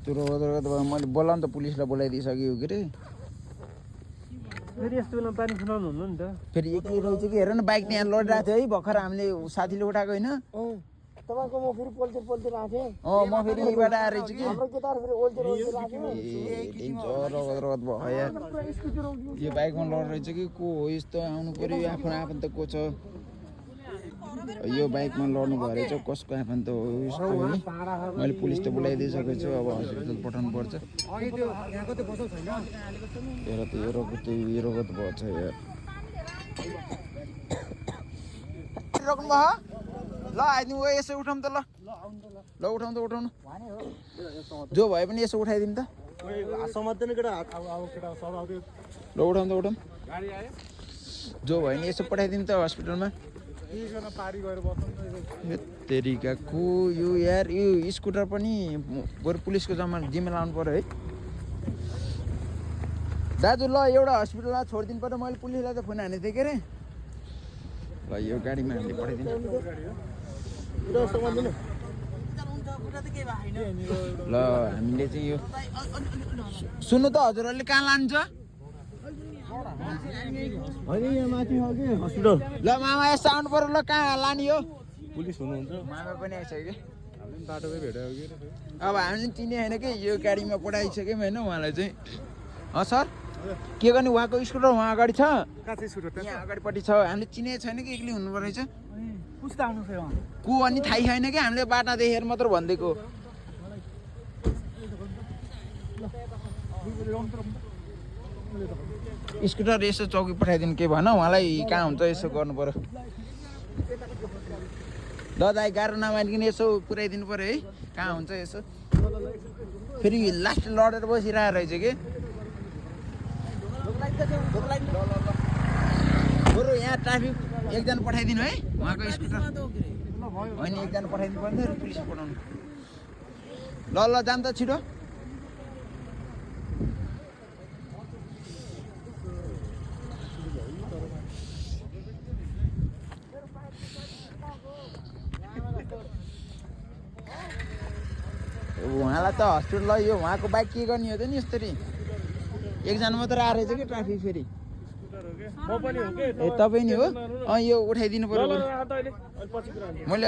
यस्तो रोगत मैले बोलाउनु त पुलिसलाई बोलाइदिइसक्यो के अरे फेरि यस्तो बेलामा पानी खुनाउनु हुन्न नि त फेरि एक्लै रहेछ कि हेर न बाइक त्यहाँ लडिरहेको थियो है भर्खर हामीले साथीले उठाएको होइन तपाईको म फेरि पोल्तिर राखे म फेरि यहीबाट आएर चाहिँ कि हाम्रो केटाहरु फेरि ओल्तिर राखे रगत भयो यार यो बाइकमा लड रहेछ कि को हो यस्तो आउनु पर्यो आफ्नो आफन्त को छ यो बाइकमा लड्नु भयो रहेछ कसको आफन्त हो यस्तो मैले पुलिस त बोलाइदिइसकेको छु अब हस्पिटल पठाउनु पर्छ हेर त यो रगत भयो छ यार रोक्नु भयो ल आइदिउँ यसो उठाउँ त ल उठाउनु जो भए पनि यसो उठाइदिउँ त ल उठाउँ जो भयो नि यसो पठाइदिउँ त हस्पिटलमा तेरिका को यो यार यो स्कुटर पनि बरु पुलिसको जिम्मा लाउनु पर्यो है दाजु ल एउटा हस्पिटलमा छोडिदिनु पर्यो मैले पुलिसलाई त फोन हानेको थिएँ के अरे ल यो गाडीमा हामीले पठाइदिनु ल हामीले चाहिँ यो सुन्नु त हजुरहरूले कहाँ लान्छ ल मामा यस्तो आउनु पर्यो ल कहाँ लाने हो पुलिस हुनुहुन्छ मामा पनि आइसक्यो कि बाटोकै भेट्यो अब हामीले चिने होइन कि यो गाडीमा पठाइसक्यौँ होइन उहाँलाई चाहिँ सर के गर्ने उहाँको स्कुटर उहाँ अगाडि छ यहाँ अगाडिपट्टि छ हामीले चिनेको छैन कि एक्लै हुनु रहेछ को अनि थाहै छैन कि हामीले बाटा देखेर मात्र भनिदिएको स्कुटर यसो चौकी पठाइदिनु के भन उहाँलाई कहाँ हुन्छ यसो गर्नु पर्यो ल दाइ गाह्रो नमानिकन यसो पुऱ्याइदिनु पर्यो है कहाँ हुन्छ यसो फेरि लास्ट लडेर बसिरहेको रहेछ कि बरु यहाँ ट्राफिक एकजना पठाइदिनु है उहाँको स्कुटर होइन एकजना पठाइदिनु पर्ने पुलिस पठाउनु ल जाम त छिटो उहाँलाई त हस्पिटल लग्यो उहाँको बाइक के गर्ने हो त नि यसरी एकजना मात्र आएर रहेछ कि ट्राफिक फेरि ए तपाईँ नि हो यो उठाइदिनु पर्यो मैले